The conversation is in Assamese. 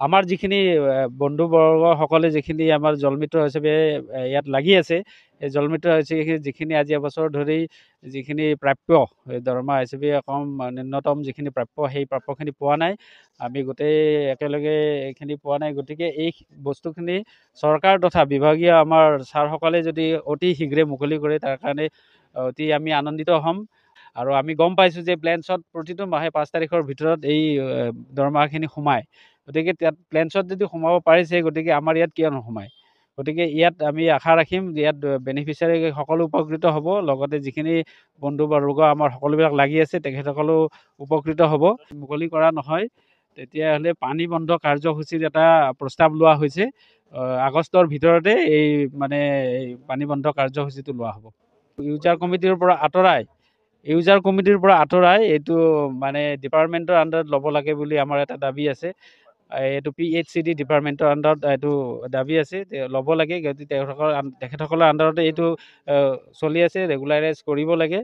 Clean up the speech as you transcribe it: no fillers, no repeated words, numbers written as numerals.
আমাৰ যিখিনি বন্ধুবৰ্গসকলে যিখিনি আমাৰ জলমিত্ৰ হিচাপে ইয়াত লাগি আছে, এই জলমিত্ৰ হিচাপে যিখিনি আজি এবছৰ ধৰি যিখিনি প্ৰাপ্য দৰমহা হিচাপে কম ন্যূনতম যিখিনি প্ৰাপ্য, সেই প্ৰাপ্যখিনি পোৱা নাই। আমি গোটেই একেলগে এইখিনি পোৱা নাই। গতিকে এই বস্তুখিনি চৰকাৰ তথা বিভাগীয় আমাৰ ছাৰসকলে যদি অতি শীঘ্ৰে মুকলি কৰে, তাৰ কাৰণে অতি আমি আনন্দিত হ'ম। আৰু আমি গম পাইছোঁ যে প্লেনছত প্ৰতিটো মাহে 5 তাৰিখৰ ভিতৰত এই দৰমহাখিনি সোমায়। গতিকে তাত প্লেনছত যদি সোমাব পাৰিছে, গতিকে আমাৰ ইয়াত কিয় নোসোমায়? গতিকে ইয়াত আমি আশা ৰাখিম যে ইয়াত বেনিফিচিয়াৰী সকলো উপকৃত হ'ব, লগতে যিখিনি বন্ধুবৰ্গ আমাৰ সকলোবিলাক লাগি আছে তেখেতসকলো উপকৃত হ'ব। মুকলি কৰা নহয় তেতিয়াহ'লে পানী বন্ধ কাৰ্যসূচীৰ এটা প্ৰস্তাৱ লোৱা হৈছে। আগষ্টৰ ভিতৰতে এই মানে এই পানী বন্ধ কাৰ্যসূচীটো লোৱা হ'ব। ইউজাৰ কমিটিৰ পৰা আঁতৰাই এইটো মানে ডিপাৰ্টমেণ্টৰ আণ্ডাৰত ল'ব লাগে বুলি আমাৰ এটা দাবী আছে। এইটো PHCD ডিপাৰ্টমেণ্টৰ আণ্ডাৰত এইটো দাবী আছে, ল'ব লাগে। গতিকে তেখেতসকলৰ আণ্ডাৰতে এইটো চলি আছে, ৰেগুলাৰাইজ কৰিব লাগে।